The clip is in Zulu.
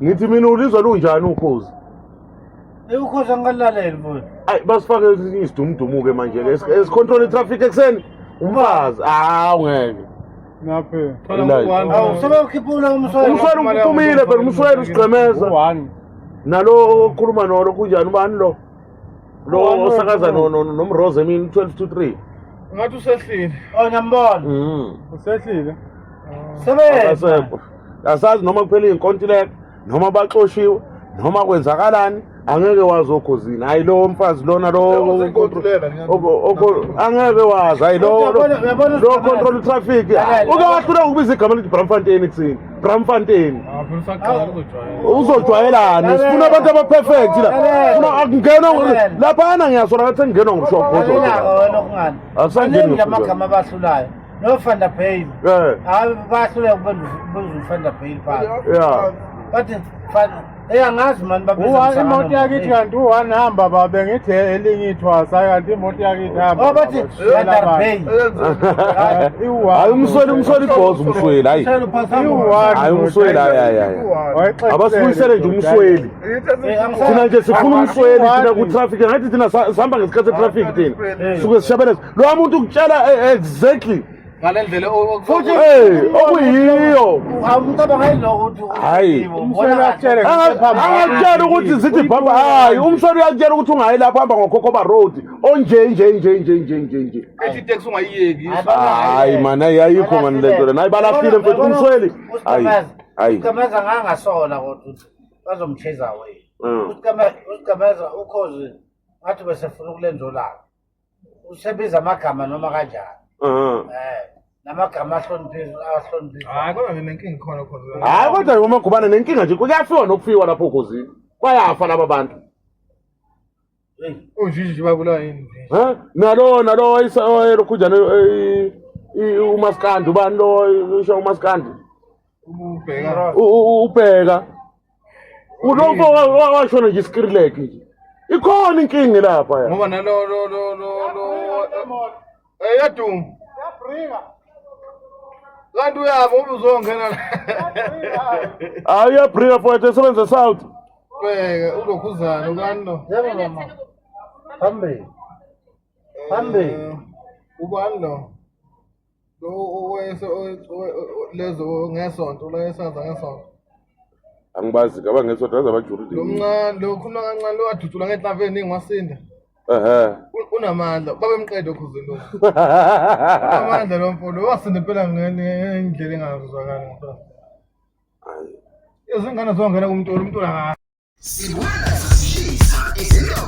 Ngithi mina ulizwa lunjani ukhozi? Ukhozi angilaleli mfowethu. Ayi basifake esinye isidumudumu-ke manje ke esicontrol i-traffic ekuseni. Umfazi, hawu ngeke. Naphe. Awu sebewukhiphula umsweli. Umsweli uphumile phela umsweli usigqemeza. One. Nalo okhuluma nolo kunjani ubani lo? Lo osakaza noMroze emini 12 to 3. Ngathi usehlile. Oh ngiyambona. Usehlile. Sebenza. Akasekho. Asazi noma kuphela iy'nkontileka noma baxoshiwe noma kwenzakalani angeke wazi okhozini hayi lo mfazi lona lo angeke wazi hayi lo lo control traffic uke wahluleka ukubiza igama elithi Bramfontein ekuseni Bramfontein uzojwayelani sifuna abantu abaperfect la funa akungenwa laphana ngiyasola ngathi sengingenwa ngumshopho akusangeni amagama abahlulayo no Van der Bale hayi bahluleka ukubiza uVan der Bale phansi yeah bathi Van Eh angazi mani babiza imoto yakithi kanti u-one hamba babe ngithi elinye ithwasa kanti imoto yakithi hamba. Oh bathi Van der Bale. Hayi umsweli umsweli ibhoza umsweli hayi. Hayi umsweli hayi hayi hayi. Abasibuyisele nje umsweli. Thina nje sifuna umsweli thina ku traffic ngathi thina sihamba ngesikhathi se traffic thina. Suke sishabeleza. Lo muntu ukutshela exactly ngale ndlela futhi okuyiyo awumcabanga yiloko ukuthi hayi angakutshela ukuthi zithi bhamba hayi umsweli uyakutshela ukuthi ungayi lapho hamba ngokhokhoba road onje nje nje nje nje nje nje ethi iteksi ungayiyeki hayi man ayikho mani le nto lena hayi balahlile mfethu umsweli hayi hayi uSigameza ngangasola kodwa ukuthi bazomcheza away uSigameza ukhozi ngathi besefuna ukulenza olaka usebiza amagama noma kanjani namagama ahloniphile ahloniphile hayi kodwa nenkinga ikhona khona hayi kodwa ngomagubane nenkinga nje kuyafiwa nokufiwa lapho khozini bayafa laba bantu unjinji babulawa yini ha nalo nalo oyelokhunjani umaskandi ubani lo usho umaskandi ubheka ubheka ulokho washona nje iskrilek nje ikhona inkinga lapha ya ngoba nalo lo lo lo lo eh yaduma Yabringa. Kanti uyabo ubuzongena la. Hayi uyabringa mfowethu esebenza south. Bheka ulokhuzana ubani lo? Yebo mama. Phambili. Phambili. Ubani lo? Lo owayese lezo ngesonto la esaza ngesonto. Angibazi ngaba ngesonto aze abajuride. Lo mncane lo khuluma kancane lo wadutshula ngenhlamvu eningi wasinda. Ehhe. Unamandla babemqeda okhuzini lo. Unamandla lo mfo lo wasinda impela ngendlela engazwakali ngempela. Izingane zongena kumntolo umntolo Sibona sishisa izindaba.